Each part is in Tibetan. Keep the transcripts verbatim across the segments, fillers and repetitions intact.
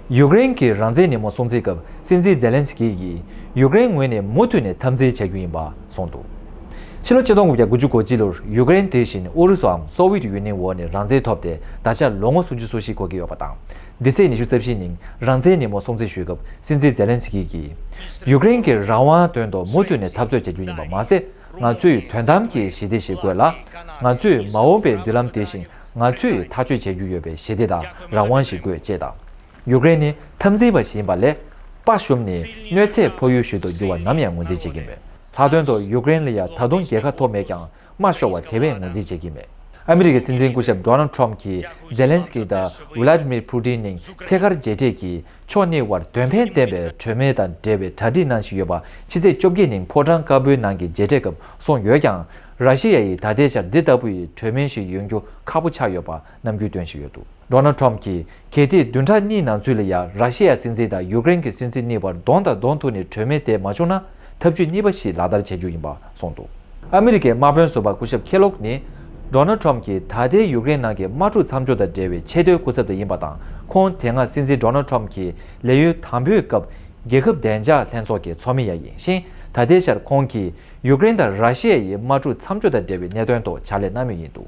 ཡུཀ་རེན་གྱི་རང་བཙན་ཉིན་མོ་སྲུང་བརྩིའི་སྐབས་སྲིད་འཛིན་ཛེ་ལན་སི་ཀི་ཡིས་ཡུཀ་རེན་ངོས་ནས་མུ་མཐུད་ནས་འཐབ་འཛིང་བྱ་རྒྱུ་ཡིན་པ་གསུངས་འདུག་ཕྱི་ལོ་ཆིག་སྟོང་དགུ་བརྒྱ་དགུ་བཅུ་གོ་གཅིག་ལོར་ཡུཀ་རེན་དེ་བཞིན་ཨུ་རུ་སུའམ་སོ་ཝིཊ་ཡུ་ནི་ཡན་འོག་ནས་རང་བཙན་ཐོབ་སྟེ་ད་ཆ་ལོ་ངོ་སུམ་ཅུ་སོ་བཞི་འཁོར་གྱི་ཡོད་པ་དང་། འདི་ཚེས་ཉི་ཤུ་རྩ་བཞི་ཉིན་རང་བཙན་ཉིན་མོ་སྲུང་བརྩི་ཞུས་སྐབས་སྲིད་འཛིན་ཛེ་ལན་སི་ཀི་གིས་ཡུཀ་རེན་གྱི་རང་དབང་དོན་དུ་མུ་མཐུད་ནས་འཐབ་རྩོད་བྱ་རྒྱུ་ཡིན་པ་མ་ཟད། ང་ཚོས་དོན་དམ་གྱི་ཞི་བདེ་ཞིག་དགོས་ལ། ང་ཚོས་མ་འོངས་པའི་མདུན་ལམ་དེ་བཞིན་ང་ཚོས་ཐག་གཅོད་བྱེད་རྒྱུ་ཡོད་པའི་ཞི་བདེ་དང་རང་དབང་ཞིག་དགོས་ཅེས་དང་། ཡུཀ་རེན་ནི་འཐབ་འཛིང་པ་ཞིག་ཡིན་པ་ལས་དཔའ་ཞུམ་ནས་གནོད་འཚེ་ཕོག་ཡུལ་ཞིག་ཏུ་འགྱུར་བ་ནམ་ཡང་ངོས་འཛིན་བྱེད་ཀྱི་མེད། ལྷག་དོན་དུ་ཡུཀ་རེན་ལ་ཡང་ད་དུང་རྒྱལ་ཁ་ཐོབ་མེད་ཀྱང་། དམའ་ཤོས་པ་དེ་བས་ངོས་འཛིན་བྱེད་ཀྱི་མེད། ཨ་མི་རི་ཀའི་སྲིད་འཛིན་སྐུ་ཞབས་ཌོ་ནལ་ཁྲོམ་གྱིས་ཛེ་ལན་སི་ཀི་དང་ཝི་ལ་ཏི་མིར་ཕུ་ཏིན་ནི་ཐད་ཀར་མཇལ་འཕྲད་ཀྱིས་ཕྱོགས་གཉིས་དབར་དོན་ཕན་ལྡན་པའི་གྲོས་མོལ་དང་འབྲེལ་བའི་གྲ་སྒྲིག་གནང་བཞིན་ཡོད་པ་ཕྱི་ཚེས་བཅོ་བརྒྱད་ཉིན་ཕོ་བྲང་དཀར་པོའི་ནང་གི་མཇལ་འཕྲད་སྐབས་གསུངས་ཡོད་ཀྱང་། ར་ཤི་ཡ་ཡིས་ད་ལྟའི་ཆར་འདི་ལྟ་བུ་ཡི་གྲོས་མོལ་ཞིག་ཡོང་རྒྱུ་ཁག་པོ་ཆགས་ཡོད་པ་རྣམ་འགྱུར་སྟོན་བཞིན་ཡོད་འདུག་ཌོ་ནལ་ཁྲོམ་གྱིས་གལ་ཏེ་བདུན་ཕྲག་གཉིས་ནང་ཚུད་ལ་ཡང་ར་ཤི་ཡ་སྲིད་འཛིན་དང་ཡུཀ་རེན་གྱི་སྲིད་འཛིན་གཉིས་བར་གདོང་དང་གདོང་ཐུག་ནས་གྲོས་མོལ་དེ་མ་བྱུང་ན་ཐབས་ཇུས་གཉིས་པ་ཞིག་ལག་བསྟར་བྱེད་རྒྱུ་ཡིན་པ་གསུངས་འདུག་ཨ་མི་རི་ཀའི་དམག་དཔོན་ཟུར་པ་སྐུ་ཞབས་ཁེ་ལོག་ནི་ཌོ་ནལ་ཁྲོམ་གྱི་ད་ལྟའི་ཡུཀ་རེན་ནང་གི་དམག་འཁྲུག་མཚམས་འཇོག་དང་འབྲེལ་བའི་ཆེས་མཐོའི་སྐུ་ཚབ་དེ་ཡིན་པ་དང་། ཁོང་དེ་སྔ་སྲིད་འཛིན་ཌོ་ནལ་ཁྲོམ་གྱི་ལས་ཡུན་དང་པོའི་སྐབས་རྒྱལ་ཁབ་བདེ་འཇགས་ལྷན་ཚོགས་ཀྱི་ཚོགས་མི་ཡང་ཡིན་ཞིང་། ད་ལྟའི་ཆར་ཁོང་གིས་ཡུཀ་རེན་དང་ར་ཤི་ཡ་ཡི་དམག་འཁྲུག་མཚམས་འཇོག་དང་འབྲེལ་བའི་གནད་དོན་ཐོག་ཕྱག་ལས་གནང་མུས་ཡིན་འདུག་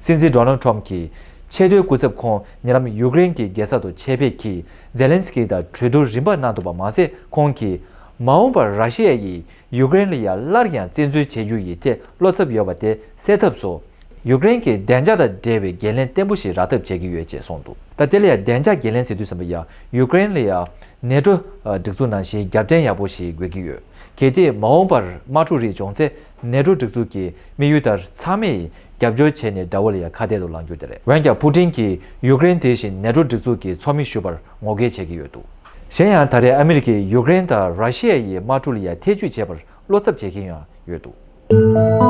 སྲིད་འཛིན་ཌོ་ནལ་ཁྲོམ་གྱི་ཆེས་མཐོའི་སྐུ་ཚབ་ཁོང་ཉེ་ལམ་ཡུཀ་རེན་གྱི་རྒྱལ་ས་དུ་ཆེད་ཕེབས་ཀྱིས་ཛེ་ལན་སི་ཀི་དང་གྲོས་བསྡུར་རིམ་པ་གནང་འདུག་པ་མ་ཟད། ཁོང་གིས་མ་འོངས་པར་ར་ཤི་ཡ་ཡིས་ཡུཀ་རེན་ལ་ཡང་སླར་ཡང་བཙན་འཛུལ་བྱེད་རྒྱུ་ཡི་ཐད་བློ་འཚབ་ཡོད་པ་དེ་སེལ་ཐབས་སུ། ཡུཀ་རེན་གྱི་བདེ་འཇགས་དང་འབྲེལ་བའི་འགན་ལེན་བརྟན་པོ་ཞིག་རག་ཐབས་བྱེད་ཀྱི་ཡོད་ཅེས་གསུངས་འདུག་ད་དེ་ལ་ཡང་བདེ་འཇགས་འགན་ལེན་ཟེར་དུས་ཙམ་པ་ཡང་ཡུཀ་རེན་ལ་ཡང་ནེ་ཏྲོ་སྒྲིག་འཛུགས་ནང་བཞིན་རྒྱབ་རྟེན་ཡག་པོ་ཞིག་དགོས་ཀྱི་ཡོད། གལ་ཏེ་མ་འོངས་པར་དམག་འཁྲུག་རིགས་བྱུང་ཚེ་ནེ་ཏྲོ་སྒྲིག་འཛུགས་ཀྱི་དམིགས་ཡུལ་ལྟར་ཚང་མས་རྒྱབ་སྐྱོར་བྱས་ནས་དགྲ་བོ་ལ་ཡང་ཁ་གཏད་དུ་ལངས་རྒྱུ་དེ་རེད། འོན་ཀྱང་ཕུ་ཏིན་གྱིས་ཡུཀ་རེན་དེ་བཞིན་ནེ་ཏྲོ་སྒྲིག་འཛུགས་ཀྱི་ཚོགས་མི་ཞུ་བར་ངོ་རྒོལ་བྱེད་ཀྱི་ཡོད་འདུག་གཞན་ཡང་ད་རེས་ཨ་མི་རི་ཀས་ཡུཀ་རེན་དང་ར་ཤི་ཡ་ཡི་དམག་འཁྲུག་ལ་ཡང་ཐེ་ཇུས་བྱེད་པར་བློ་འཚབ་བྱེད་མཁན་ཡང་ཡོད་འདུག